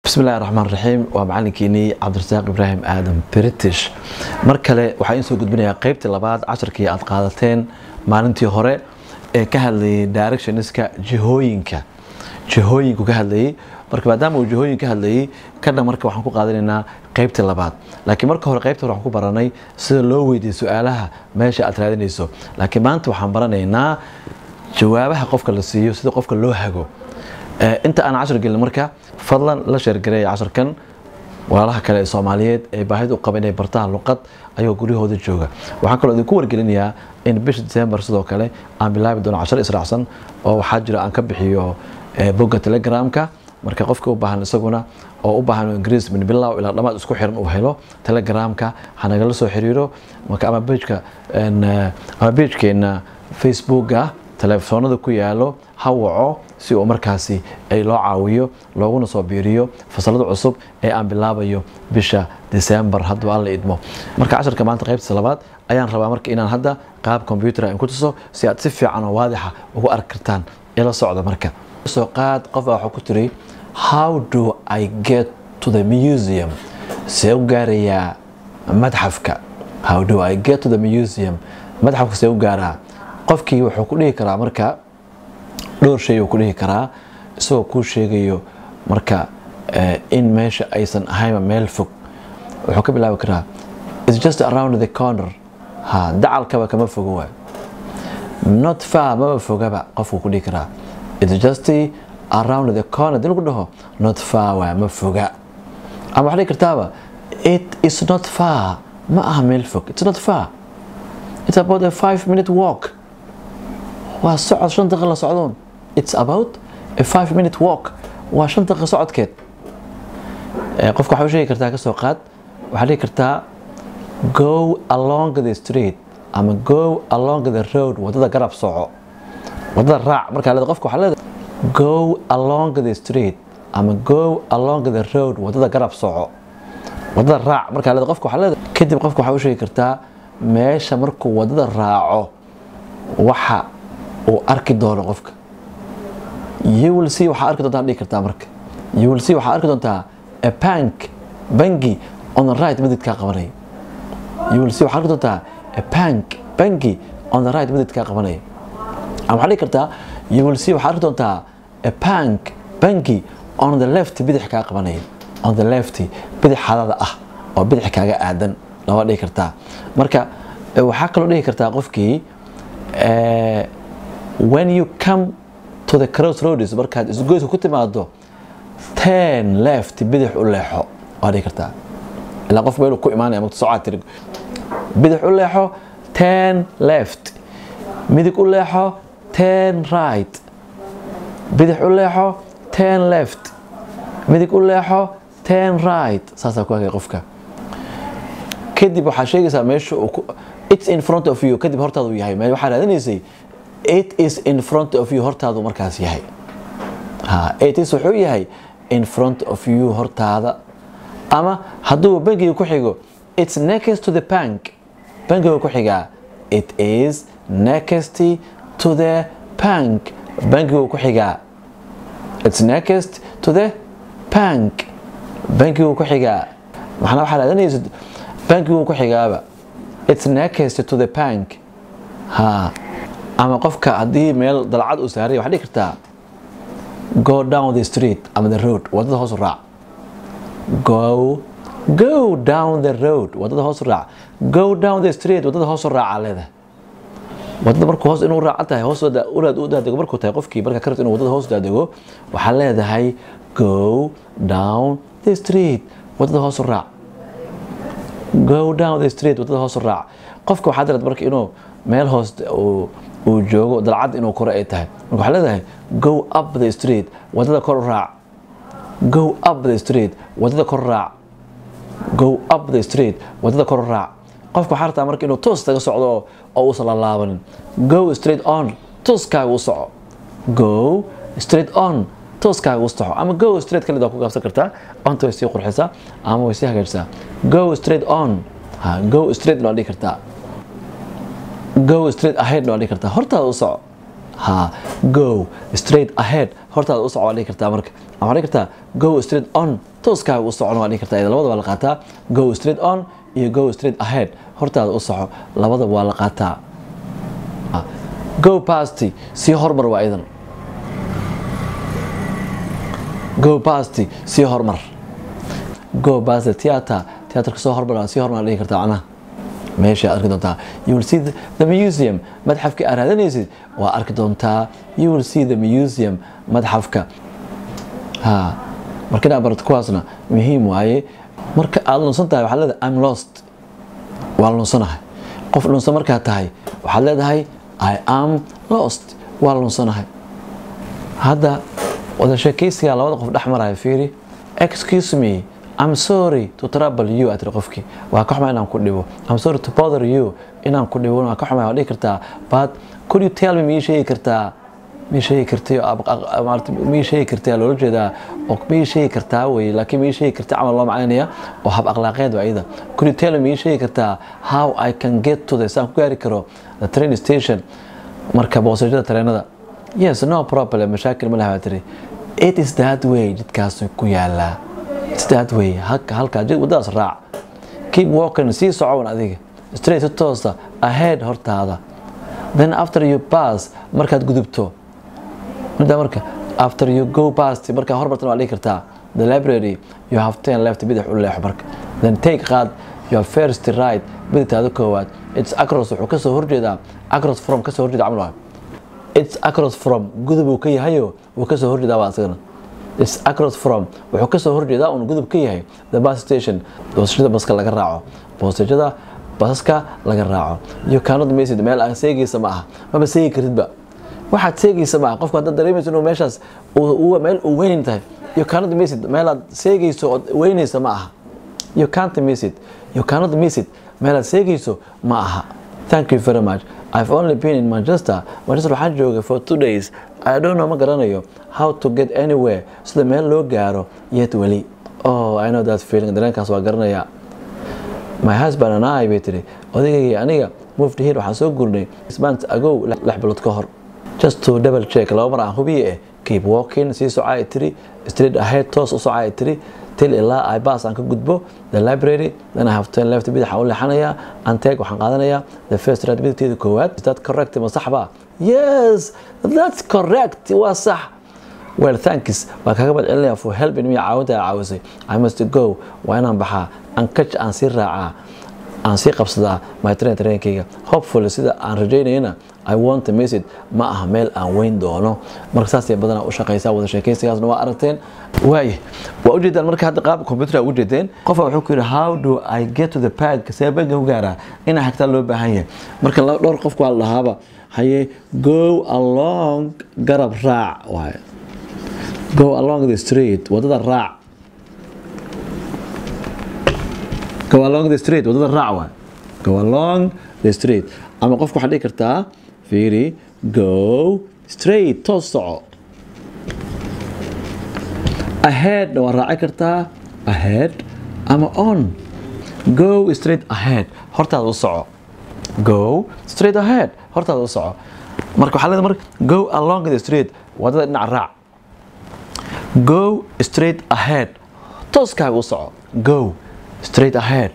Bismillahi raxmaan raxiim. Waa macalinkiinii Cabdirasaaq Ibraahim Aadan British. Mar kale waxaa iin soo gudbinayaa qeybtii labaad casharkii aad qaadateen maalintii hore ee ka hadlayay directionska, jihooyinka, jihooyinku ka hadlayay. Marka maadaama uu jihooyin ka hadlayay kadha, marka waxaan ku qaadanaynaa qeybtii labaad. Laakiin marka hore, qeybta hore waxaan ku baranay sida loo weydiiyo su-aalaha meesha aad raadinayso, laakiin maanta waxaan baranaynaa jawaabaha qofka la siiyo, sida qofka loo hago. Inta aan cashar gelin, marka fadlan la share gareeya casharkan walaalaha kale ee Soomaaliyeed ee baahida u qaba inay bartaan luqad ayagoo guryahooda jooga. Waxaan kaloo idinku wargelinayaa in bisha December sidoo kale aan bilaabi doono cashar israacsan oo waxaa jira aan ka bixiyo bogga Telegramka. Marka qofka u baahan isaguna oo u baahan Ingiriis min bilow ilaa dhammaad isku xiran uu helo, Telegramka ha nagala soo xiriiro. Marka ama pageka ama pagekeena Facebooka telefoonada ku yaalo ha waco si uu markaasi ay loo caawiyo looguna soo biiriyo fasalada cusub ee aan bilaabayo bisha December, hadduu Alla idmo. Marka casharka maanta qaybtiisa labaad ayaan rabaa marka inaan hadda qaab computer aan ku tuso si aad si fiican oo waadixa ugu arki kartaan. Ila socda. Marka soo qaad qof baa waxaa ku tiri, "How do I get to the museum?" See u gaarayaa madxafka? How do I get to the museum? Madxafka see u gaaraa? Qofkii wuxuu ku dhihi karaa marka dhowr shay uu ku dhihi karaa, isagoo kuu sheegayo marka in meesha aysan ahaynba meel fog. Wuxuu ka bilaabi karaa, "It's just around the corner." Ha, dacalkaba kama fogo waay. "Not far," maba fogaba qofku ku dhihi karaa. "It's just around the corner" dii lagu dhaho, not far waay, ma foga. Ama waxaa dhihi kartaaba, "It is not far," ma aha meel fog. "It's not far, it's about a 5-minute walk." Waa socod 5 daqiiqa la socdoon. "It's about a 5-minute walk," waa 5 daqiiqa socodkeed. Qofka waxaa u sheegi kartaa, kasoo qaad, waxaa dhihi kartaa, "Go along the street" ama "Go along the road," wadada garab soco, wadada raac. Markaa leeda qofka waxaa leedahay, "Go along the street" ama "Go along the road," wadada garab soco, wadada raac. Markaa leeda qofka waxaa leedahay, kadib qofka waxaa u sheegi kartaa meesha markuu wadada raaco waxa uu arki doono qofka. "You will see," waxaa arki doontaa dhihi kartaa. Marka "You will see," waxaa arki doontaa, "a bank," bangi, "on the right," midigtaa qabanaya. "You will see," waxaa arki doontaa, "a bank," bangi, "on the right," midigtaa qabanaya. Ama waxaa dhihi kartaa, "You will see," waxaa arki doontaa, "a bank," bangi, "on the left," bidix kaa qabanaya. On the left, bidix hadada ah oo bidix kaaga aadan lama dhihi kartaa. Marka waxaa kaloo dhihi kartaa qofkii, "When you come to the crossroads," markaad isgoyska ku timaado, "turn left," bidix u leexo waa dhihi kartaa. Ilaa qof meel ku imaanaya marka socod tiri, bidix u leexo, "Turn left." Midig u leexo, "Turn right." Bidix u leexo, "Turn left." Midig u leexo, "Turn right." Saasaa ku hagay qofka. Kadib waxaa sheegaysaa meesha uu ku, "It's in front of you." Kadib hortaadu yahay meel waxaa raadinaysay. "It is in front of you," hortaadu markaas yahay. Ha, "it is," wuxuu yahay, "in front of you," hortaada. Ama hadduu bangiga ku xigo, "It's next to the bank," bangiga ku xigaa. "It is next to the bank," bangiga ku xigaa. "It's next to the bank," bangigu ku xigaa. Maxna waxaa raadinaysa bangigu ku xigaaba. "It's next to the bank." Ha, ama qofka haddii meel dalcad uu saaray, waxaa dhihi kartaa, "Go down the street" ama "the road," wadada hoos u raac. Go down the road," wadada hoos u raac. "Go down the street," wadada hoos u raaca leedahay. Wadada markuu hoos inuu raacan tahay, hoos uraad u daadego markuu tahay qofkii, marka ka rabto inuu wadada hoos daadego, waxaa leedahay, "Go down the street," wadada hoos u raac. "Go down the street," wadada hoos u raac. Qofka waxaa darad marka inuu meel hoos uu joogo, dalcad inuu koro ay tahay, marka waxaa leedahay, "Go up the street," wadada kor u raac. "Go up the street," wadada kor u raac. "Go up the street," wadada kor u raac. Qofka waxaa rabtaa marka inuu toos taga socdo oo uusan la laabanin. "Go straight on," tooskaaga u soco. "Go straight on," tooskaaga u soco. Ama "go straight" kalida waa ku gaabsan kartaa, onta way sii qurxisaa ama way sii hagaajisaa. "Go straight on." Ha, "Go straight" waa dhihi kartaa, "Go straight ahead" waa dhihi kartaa, hortaada u soco. Ha, "Go straight ahead," hortaada u soco waa dhihi kartaa. Marka Ama waxaad dhihi kartaa go straight on, tooskaaga u socon waa dhihi kartaa. Iyada labada waa la qaataa, go straight on iyo go straight ahead, hortaada u soco, labadaba waa la qaataa. Go past, sii hormar waa idan. Go past, sii hormar. Go past the theater, theaterka soo hormar, sii hormar dhihi kartaa. Macnaha meesha arki doontaa, you will see the museum, madxafka aad raadanaysid waa arki doontaa. You will see the museum, madxafka. Ha, marka inaad barato kuwaasna muhiim waaye. Marka aad lunsan tahay waxaad leedahay I'm lost, waa lunsanahay. Qof lunsan markaad tahay waxaad leedahay I am lost, waa lunsanahay. Hadda wada sheekaysiga labada qof dhex maraya fiiri. Excuse me, I'm sorry to trouble you, aad tiri qofkii, waa ka xumaa inaan ku dhibo. I'm sorry to bother you, inaan ku dhibo waa ka xumaa waa dhihi kartaa. But could you tell me, mii sheegi kartaa, mii sheegi kartay, mii sheegi kartay loola jeedaa, oo mii sheegi kartaa wey, laakiin mii sheegi kartay camal loo macaynaya oo hab akhlaaqeed waa iyada. Could you tell me, mii sheegi kartaa, how I can get to the, saan ku gaari karo, the train station, marka boosashada tareenada. Yes, no problem, mashaakil ma laha baa tiri. It is that way, jidkaas ku yaalaa. It's that way, halkaa jid waddadaas raac. Keep walking, sii socon adiga, straight, si toosa, ahead, hortaada. Then after you pass, markaad gudubto mida, marka after you go past, markaa hormartana waa dhihi kartaa, the library, you have turn left, bidix u leexo marka. Then take, qaad, your first right, midigtaada koowaad. It's across, wuxuu kasoo horjeedaa, across from, kasoo horjeeda camal waa. It's across from, gudub uu ka yahayo, wuu kasoo horjeedaa waa asagana. It's across from, wuxuu kasoo horjeedaa uun gudub ka yahay, the bus station, boosashada baska laga raaco, boosashada basaska laga raaco. You cannot miss it, meel aan seegaysa ma aha, maba seegi kartidba, waxaad seegaysa ma aha. Qofku haddaad dareemayso inuu meeshaas meel uu weynin tahay, you cannot miss it, meelaad seegayso ood weynaysa ma aha. You can't miss it, you cannot miss it, meelaad seegayso ma aha. Thank you very much. I've only been in Manchester, Manchester waxaan joogay, for 2 days. I don't know, ma garanayo, how to get anywhere, sida meel loo gaaro, yet, weli. Oh, I know that feeling, dareenkaas waa garanayaa. My husband and I, bay tiri, odaygayga aniga, moved here, waxaan soo gurnay, months ago, 6 bilood ka hor. Just to double check, laba mar aan hubiye eh, keep walking, sii soco ay tiri, straight ahead, toos u soco ay tiri, till, ilaa, I pass, aan ka gudbo, the library. Then I have turn left, bidix aan u leexanayaa, and take, waxaan qaadanayaa, the first right, midigteeda koowaad. Is that correct, ma sax ba? Yes, that's correct, waa sax. Well, thanks, waa kaga mahad celinaya, for helping me, caawinta ay caawisay. I must go, waa inaan baxaa, and catch, aan sii raacaa, aan sii qabsadaa, my train, trainkayga. Hopefully, sida aan rajaynayna, I won't miss it, ma aha meel aan weyn doono. Marka saasay badanaa u shaqaysaa. Wada sheekaysigaasna waa aragteen waaye, waa ujeedaan. Marka hadda qaab computer ugu jeedeen, qofa wuxuu ku yidhi, how do I get to the park, see banka ku gaaraa? Inaa xagtaa loo baahan yahay. Marka dhowr qofku waa la dhahaaba haye, go along, garab raac waaye. Go along the street, wadada raac. Go along the street, wadada raac waay. Go along the street. Ama qofku waxaad dhihi kartaa, fiiri, go straight, toos soco. Ahead waa raaci kartaa, ahead ama on. Go straight ahead, hortaada u soco. Go straight ahead, hortaada u soco. Marka waxaa leedahay marka go along the street, wadada dhinac raac. Go straight ahead, tooskaaga u soco. Go straight ahead,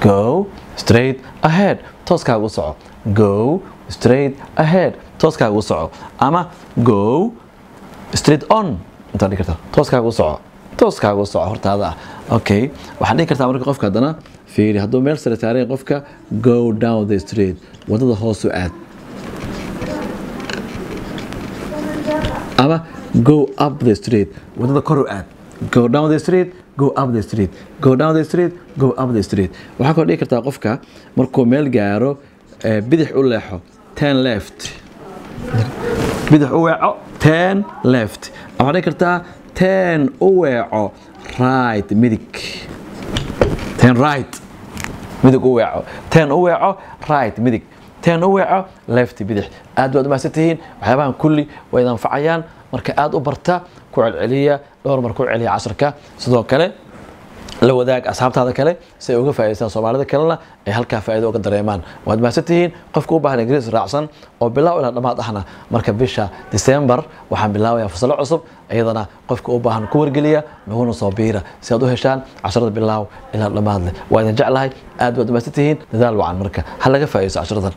go straight ahead, tooskaaga u soco. Go straight ahead, tooskaaga u soco. Ama go straight on intaad dhihi kartaa, tooskaaga u soco, tooskaaga u soco, hortaada ah. Okay, waxaad dhihi kartaa marka qofka haddana fiiri, hadduu meel sare saaran yahay qofka, go down the street, wadada hoos u aad. Ama go up the street, wadada kor u aad. Go down the street, go up the street. Go down the street, go up the street. Waxaa kaloo dhihi kartaa qofka markuu meel gaaro, bidix u leexo, turn left, bidix u weeco, turn left. Waxaad dhihi kartaa turn, u weeco, right, midig. Turn right, midig u weeco. Turn, u weeco, right, midig. Turn, u weeco, left, bidix. Aad baad u mahadsan tihiin. Waxyaabahan kulli way idin anfacayaan. Marka aad u barta, ku celceliya, dhowr mar ku celiya casharka. Sidoo kale La wadaag asxaabtaada kale si ay uga faa'idaystaan, Soomaalida kalena ay halkaa faa'iido uga dareemaan. Waad mahadsantihiin. Qofka u baahan Ingiriis raacsan oo bilow ilaa dhammaad ahna, marka bisha December waxaan bilaabayaa fasalo cusub. Iyadana qofka u baahan ku wargeliya, naguna soo biira si aad u heshaan casharada bilow ilaa dhammaad leh. Waa idin jeclahay, aad baad mahadsantihiin. Dadaal wacan. Marka ha laga faa'iidaysto casharadan.